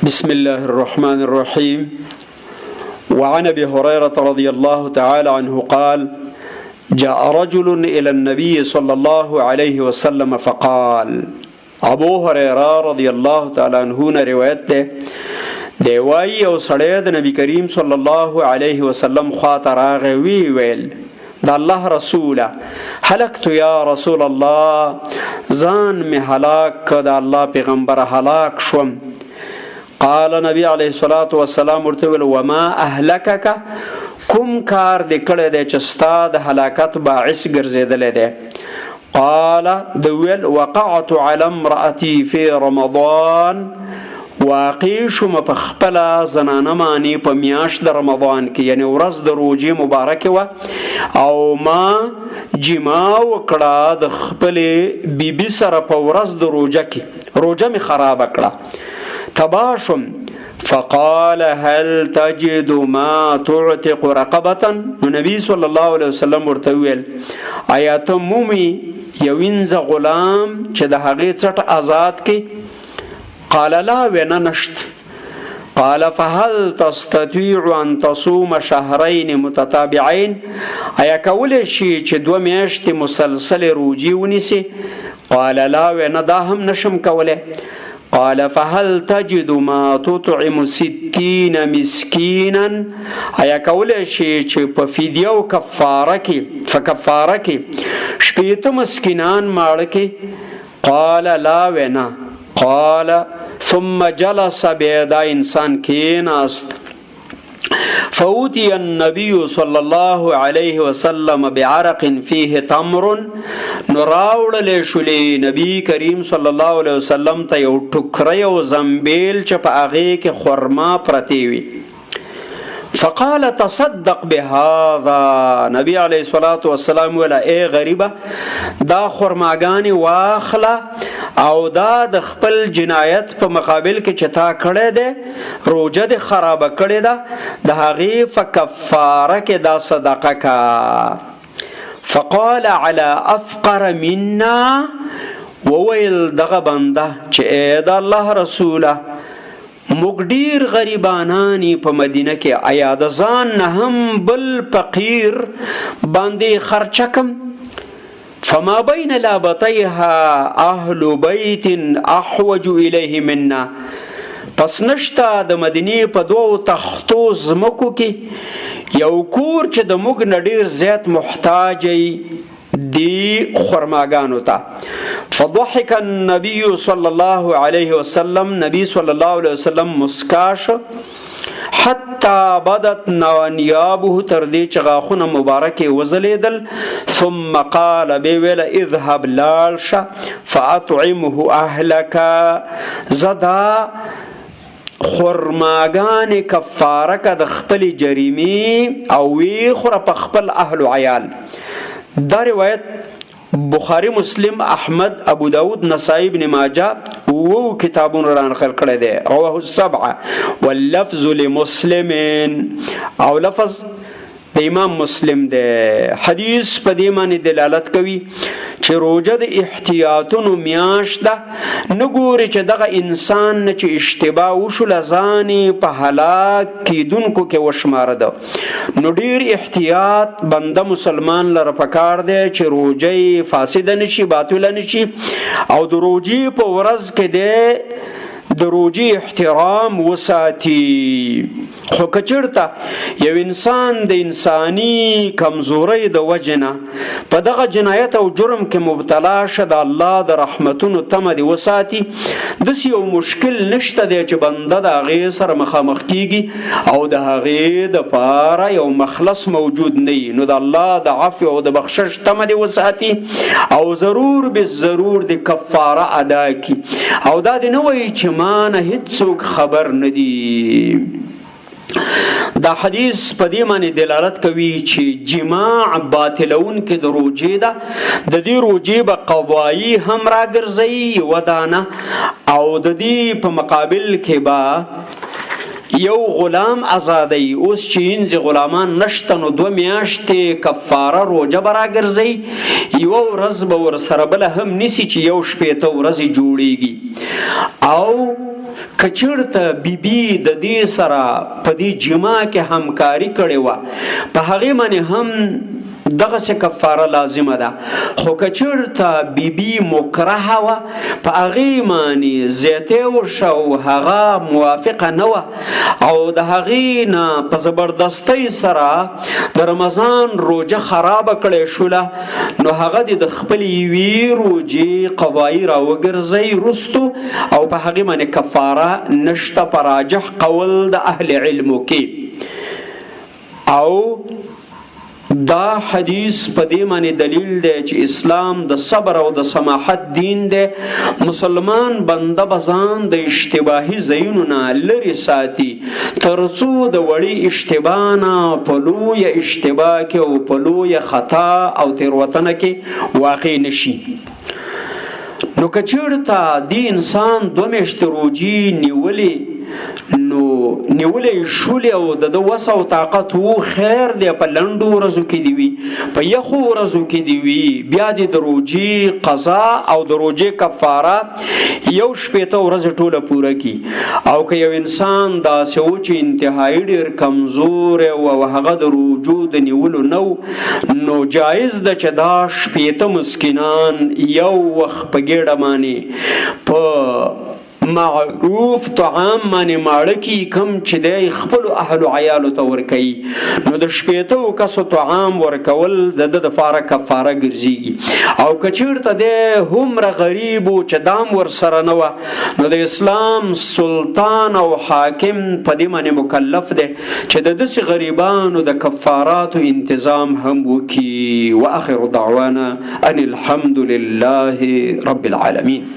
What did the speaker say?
بسم الله الرحمن الرحيم. وعن ابي هريره رضي الله تعالى عنه قال: جاء رجل الى النبي صلى الله عليه وسلم فقال. ابو هريره رضی الله تعالی عنہ نه روایت ده، دی وایي او سړی د نبی کریم صلی الله علیه وسلم خواته راغی، وی ویل: د الله رسوله، هلکت یا رسول الله، ځان می هلاک که، د الله پیغمبر، هلاک شوم. قال، نبی علیه الصلاۃ والسلام ورته ویل: وما اهلکک؟ کوم کار دې کړی دی چې ستا د هلاکت باعث ګرځېدلی دی؟ قال، د ویل: وقعت على امرأتي في رمضان، واقع شوم په خپل زنانه معنی په میاشت د رمضان کې، یعنی ورځ د روزې مبارک وه او ما جما وکړه د خپل بیبي سره په ورځ د روزه کې، روزه می خراب کړه، تباه شوم. فقال: هل تجد ما تعتق رقبه؟ نو نبی صلی الله علیه وسلم ورته ویل: آیا ته مومي یو انځه غلام چې د هغې څټ آزاد کې؟ قال: لا، ونه نشت. قال: فهل تستطيع ان تصوم شهرين متتابعين؟ ایا کولای شي چې دوه میاشتې مسلسل روزي ونیسي؟ قال: لا، ونه دا هم نشم کولای. قال: فهل تجد ما تطعم 60 مسكينا؟ ایا کولای شي چې په فدیه او کفاره کې، فکفاره کې شپېته مسکینان ماړه کې؟ قال: لا، وینا. قال: ثم جلس، بیا دا انسان کیناست. فوتي النبي صلى الله عليه وسلم بعرق فيه تمر، نو راوړل شولې نبی کریم صلی الله علیه وسلم ته یو ټوکری او زنبیل چې په هغې کې خرما پرتې وي. فقال: تصدق بهذا. نبی علیه الصلاۃ والسلام ویل: اے غریبه، دا خرماګانی واخله او دا د خپل جنایت په مقابل کې چې تا کړی دی، روزه د خراب کړی ده، د هغې فکفاره کې دا صدقه کا. فقال: على افقر منا؟ وویل دغه بنده چې اے د الله رسوله، موږ ډیر غریبانانی په مدینه کې، آیا د ځان نه هم بل فقیر باندې خرچه کم؟ فما بین لابتیها اهل بیت احوج الیه منا، پس نشته د مدینې په دوو تختو زمکو کې یو کور چې د موږ نه ډیر زیات محتاج دی خرماګانو ته. فضحك النبي صلى الله عليه وسلم، نبی صلی الله علیه وسلم مسکاش، حتى بدت نوانيابه، تر دې چې غاښونه مبارک وزلیدل. ثم قال، به ویل: اذهب، لاړ شه، فاطعمه اهلك، زدا خرماګانې کفاره که د خپل جریمې او وی خوره په خپل اهل و عیال. دا روایت بخاری، مسلم، احمد، ابو داود، نسائی، ابن ماجه وو کتابونو را نقل کړی دی. رواه السبعه واللفظ لمسلم، او لفظ د امام مسلم دی. حدیث په دې باندې دلالت کوي چې روزه د احتیاطونو میاشت ده. نه ګوري چې دغه انسان نه چې اشتباه وشو، لزانې په هلاک کیدونکو کې وشماره ده. نو ډیر احتیاط بنده مسلمان لره پکار دی چې روزه فاسده نشي، باطله نشي، او د روزې په ورځ کې دی د روزې احترام وساتي. خو کچرته یو انسان د انساني کمزورۍ د وجنه په دغه جنایت او جرم کې مبتلا شه، د الله د رحمتونو تمه دی وساتي. داسې یو مشکل نشته دی چې بنده د هغې سره مخامخ کیږي او د هغې د پاره یو مخلص موجود نه وي. نو د الله د عفو او د بخشش تمه دی وساتي او ضرور به ضرور د کفاره ادا کی، او دا دی نه وایي چې ما نه هیڅوک خبر نه دي. دا حدیث په دې معنی دلالت کوي چې جماع باطلون کې د روجې ده، د دې روجې به قضایي هم راګرځي ودانه، او د دې په مقابل کې به یو غلام ازادي. اوس چې انځ غلامان نشته، نو 2 میاشتې کفاره روجه به راګرځي، یو ورځ به ورسره بله هم نیسي چې 61 ورځې جوړیږي، او که چېرته بیبي د دې سره په دې جما کې همکاري کړې وه، په هغې باندې هم دغه څه کفاره لازمه ده. خو که چېرته بیبي مکرهه وه، په هغې باندې زیاتی وشو او هغه موافقه نه وه او د هغې نه په زبردستۍ سره د رمضان روژه خرابه کړی شوله، نو هغه دې د خپلې یوې روژې قضایي راوګرځوي وروستو او په هغې باندې کفاره نشته په راجح قول د اهل علمو کې. او دا حدیث په دې باندې دلیل دی چې اسلام د صبر او د سماحت دین دی. مسلمان بنده به ځان د اشتباهي ځایونو نه لرې ساتي، ترڅو د وړې اشتباه نه په لویه اشتباه کې او په لویه خطا او تېروتنه کې واقع نشي. نو که چېرته دې انسان دوه میاشتې روژې نیولې، نو نیولې شولې او د ده وسه او طاقت وو، خیر دی، په لنډو ورځو کې دی وي، په یخو ورځو کې دی وي، بیا دې د روژې قضا او د روژې کفاره 61 ورځې ټوله پوره کړي. او که یو انسان داسې و چې انتهایی ډېر کمزوری و او هغه د روژو د نیولو نه و، نو جایز ده چې دا 60 مسکینان یو وخت په ګېډه باندې په معروف طعام باندې ماړه کي، کم چې دی خپل اهل او عیالو ته ورکوي، نو د 60 کسو طعام ورکول د ده دپاره کفاره ګرځېږي. او که چېرته دی هومره غریب و چې دام ورسره نه وه، نو د اسلام سلطان او حاکم په دې باندې مکلف دی چې د داسې غریبانو د کفاراتو انتظام هم وکړي. واخر دعوانا ان الحمد لله رب العالمین.